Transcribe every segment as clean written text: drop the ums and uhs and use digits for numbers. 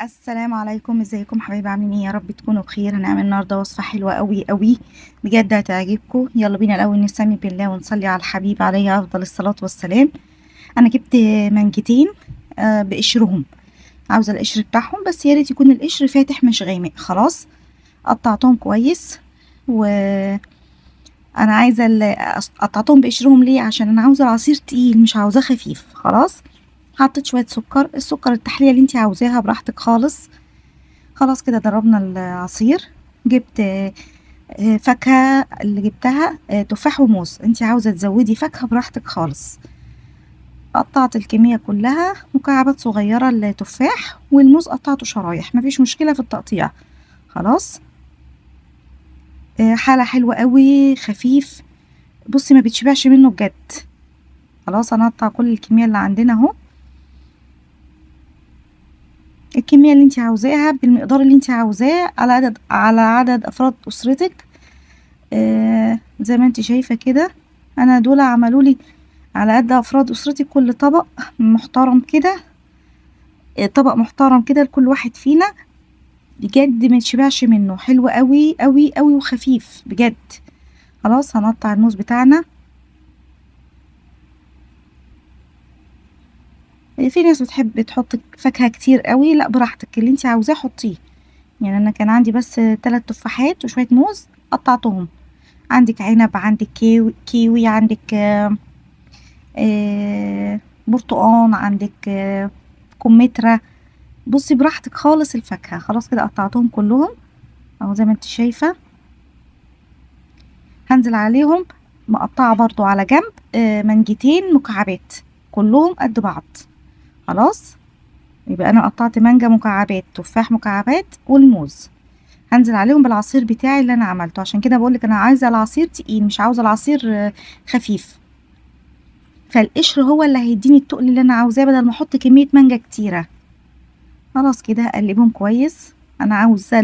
السلام عليكم، ازيكم حبايبي؟ عاملين ايه؟ يا رب تكونوا بخير. هنعمل النهارده وصفه حلوة قوي قوي بجد هتعجبكم. يلا بينا الاول نسمي بالله ونصلي على الحبيب عليه افضل الصلاة والسلام. انا جبت مانجتين بقشرهم، عاوزه القشر بتاعهم، بس يا ريت يكون القشر فاتح مش غامق. خلاص قطعتهم كويس، و انا عايزه قطعتهم بقشرهم ليه؟ عشان انا عاوزه العصير تقيل مش عاوزاه خفيف. خلاص حطيت شوية سكر، السكر التحلية اللي انت عاوزاها براحتك خالص. خلاص كده ضربنا العصير. جبت فاكهة اللي جبتها تفاح وموز، انت عاوزه تزودي فاكهة براحتك خالص. قطعت الكمية كلها مكعبات صغيرة التفاح والموز، قطعته شرايح مفيش مشكلة في التقطيع. خلاص حاله حلوة قوي خفيف، بصي ما بتشبعش منه بجد. خلاص انا هقطع كل الكمية اللي عندنا اهو، الكمية اللي انت عاوزاها بالمقدار اللي انت عاوزاه على عدد افراد اسرتك. زي ما انت شايفه كده انا دول عملوا لي على قد افراد اسرتي كل طبق محترم كده، طبق محترم كده لكل واحد فينا بجد ما تشبعش منه، حلو قوي قوي قوي وخفيف بجد. خلاص هنقطع الموز بتاعنا. في ناس بتحب تحط فاكهة كتير قوي، لا براحتك اللي انت عاوزاه حطيه. يعني انا كان عندي بس 3 تفاحات وشوية موز قطعتهم. عندك عنب، عندك كيوي، عندك برتقان، عندك كمثرى، بصي براحتك خالص الفاكهة. خلاص كده قطعتهم كلهم اهو زي ما انت شايفه. هنزل عليهم مقطعه برضو على جنب مانجتين مكعبات كلهم قد بعض. خلاص يبقى انا قطعت مانجا مكعبات، تفاح مكعبات، والموز. هنزل عليهم بالعصير بتاعي اللي انا عملته، عشان كده بقولك انا عايزه العصير تقيل مش عاوزه العصير خفيف، فالقشر هو اللي هيديني التقل اللي انا عاوزاه بدل ما احط كمية مانجا كتيرة. خلاص كده هقلبهم كويس. انا عاوزه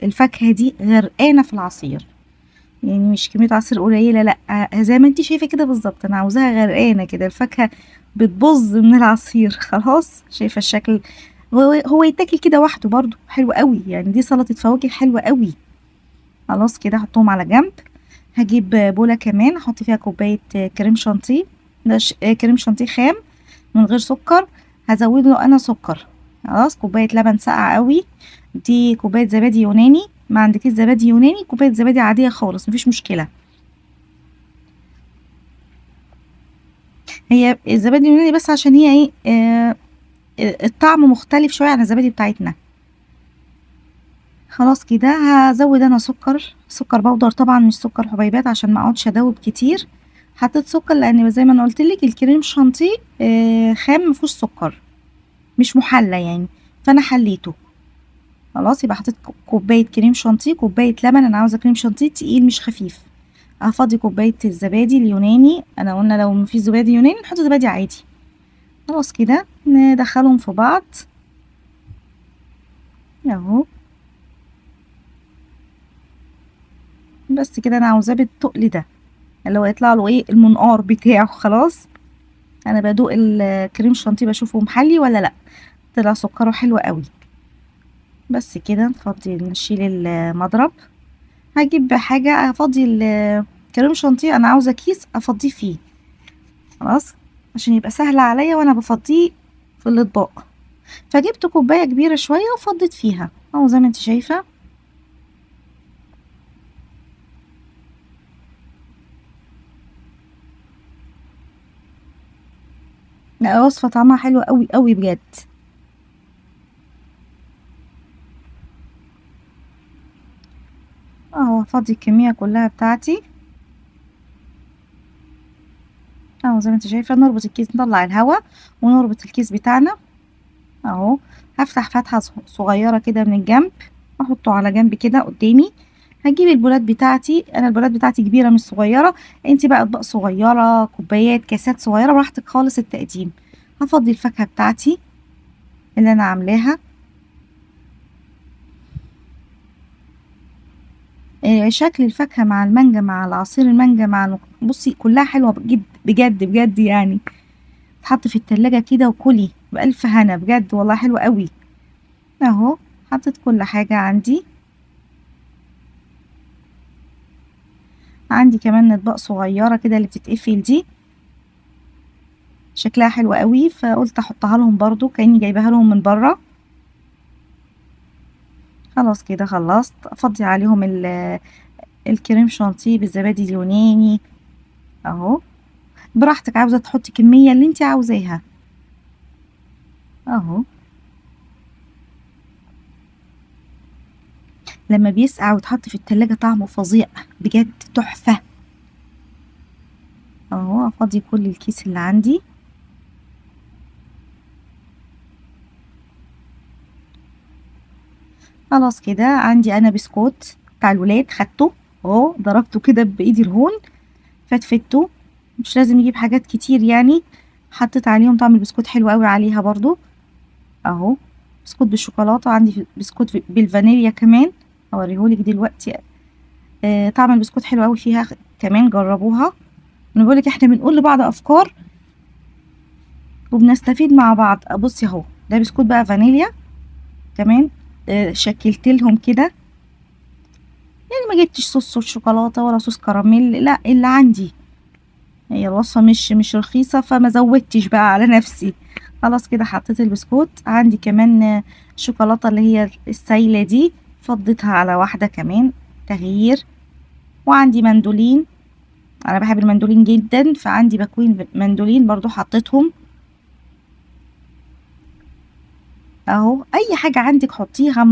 الفاكهة دي غرقانة في العصير، يعني مش كمية عصير قليله، لا زي ما انت شايفه كده بالظبط، انا عاوزاها غرقانة كده، الفاكهة بتبظ من العصير. خلاص شايفه الشكل، هو يتاكل كده وحده برضو حلو قوي، يعني دي سلطة فواكه حلوة قوي. خلاص كده احطهم على جنب. هجيب بوله كمان احط فيها كوباية كريم شانتيه، ده كريم شانتيه خام من غير سكر، هزود له انا سكر. خلاص كوباية لبن ساقعه قوي، دي كوباية زبادي يوناني، ما عندكيش زبادي يوناني كوباية زبادي عادية خالص مفيش مشكلة. هي الزبادي اليوناني بس عشان هي ايه الطعم مختلف شوية عن الزبادي بتاعتنا. خلاص كده هزود انا سكر، سكر بودر طبعا مش سكر حبيبات عشان ما اقعدش ادوب كتير. حطيت سكر لان زي ما انا قلت لك الكريم شانتيه خام مفيهوش سكر، مش محلى يعني، فانا حليته. خلاص يبقى حطيت كوباية كريم شانتيه، كوباية لبن، انا عاوزه كريم شانتيه تقيل مش خفيف. هفضي كوباية الزبادي اليوناني، انا قلنا لو مفيش زبادي يوناني نحط زبادي عادي. خلاص كده ندخلهم في بعض اهو. بس كده انا عاوزاه بالتقل ده اللي هو يطلع له ايه المنقار بتاعه. خلاص انا بدوق الكريم شانتيه بشوفه محلي ولا لا، طلع سكره حلو قوي. بس كده نفضي نشيل المضرب. هجيب حاجة افضي الكريم شانتيه، انا عاوزه كيس افضيه فيه خلاص عشان يبقى سهل عليا وانا بفضيه في الاطباق. فجبت كوباية كبيرة شوية وفضيت فيها اهو زي ما انت شايفه. لا وصفه طعمها حلو قوي قوي بجد. اهو هفضي الكمية كلها بتاعتي اهو زي ما انت شايفه. نربط الكيس، نطلع الهواء ونربط الكيس بتاعنا اهو. هفتح فتحه صغيرة كده من الجنب، احطه على جنب كده قدامي. هجيب البولات بتاعتي، انا البولات بتاعتي كبيرة مش صغيرة، انت بقى اطباق صغيرة، كوبايات، كاسات صغيرة، براحتك خالص التقديم. هفضي الفاكهة بتاعتي اللي انا عاملاها. شكل الفاكهة مع المانجا مع العصير المانجا مع بصي كلها حلوة جد بجد بجد، يعني تحط في التلاجة كده وكلي بألف هنا بجد والله حلوة قوي. اهو حطيت كل حاجة عندي. عندي كمان اطباق صغيرة كده اللي بتتقفل دي، شكلها حلو قوي، فقلت احطها لهم برضو كأني جايباها لهم من بره. خلاص كده خلصت. افضي عليهم الكريم شانتيه بالزبادي اليوناني اهو. براحتك، عاوزة تحطي كمية اللي انت عاوزاها اهو. لما بيسقع ويتحط في التلاجة طعمه فظيع بجد، تحفة اهو. افضي كل الكيس اللي عندي. خلاص كده عندي انا بسكوت بتاع الولاد، خدته اهو، ضربته كده بايدي الهون فتفته، مش لازم يجيب حاجات كتير يعني. حطيت عليهم طعم البسكوت حلو قوي عليها برضو اهو. بسكوت بالشوكولاته، عندي بسكوت بالفانيليا كمان اوريهولك دلوقتي. طعم البسكوت حلو قوي فيها كمان، جربوها. انا بقولك احنا بنقول لبعض افكار وبنستفيد مع بعض. بصي اهو ده بسكوت بقى فانيليا كمان، شكلت لهم كده يعني، ما جبتش صوص شوكولاتة ولا صوص كراميل، لا اللي عندي. هي الوصفة مش رخيصة فما زودتش بقى على نفسي. خلاص كده حطيت البسكوت. عندي كمان شوكولاتة اللي هي السايله دي، فضيتها على واحدة كمان تغيير. وعندي مندولين، انا بحب المندولين جدا، فعندي باكوين مندولين برضو حطيتهم اهو. اي حاجة عندك حطيها،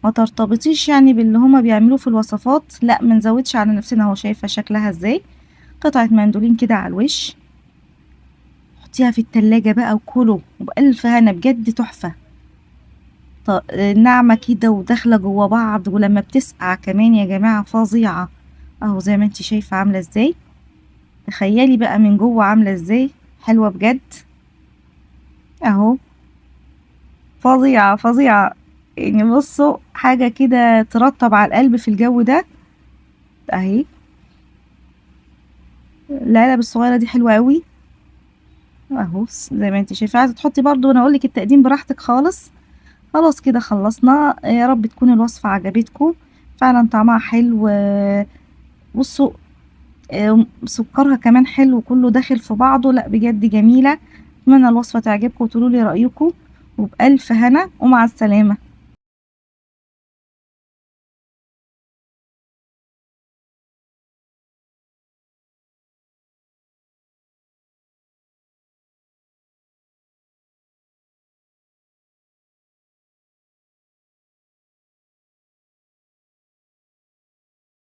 ما ترتبطيش يعني باللي هما بيعملوه في الوصفات، لا ما نزودش على نفسنا اهو. شايفه شكلها ازاي؟ قطعه مندولين كده على الوش، حطيها في التلاجة بقى وكلوا وبألف هنا، بجد تحفة. ناعمة كده وداخله جوه بعض، ولما بتسقع كمان يا جماعة فظيعة اهو. زي ما انت شايفه عامله ازاي، تخيلي بقى من جوه عامله ازاي، حلوة بجد اهو، فظيعة فظيعة يعني. بصوا حاجة كده ترطب على القلب في الجو ده اهي. العلب الصغيرة دي حلوة قوي اهو زي ما انت شايفه. عايزه تحطي برضو، انا اقول لك التقديم براحتك خالص. خلاص كده خلصنا، يا رب تكون الوصفة عجبتكم، فعلا طعمها حلو. بصوا سكرها كمان حلو، كله داخل في بعضه، لا بجد جميلة. اتمنى الوصفة تعجبكم وتقولوا لي رايكم، وبألف هنا ومع السلامة.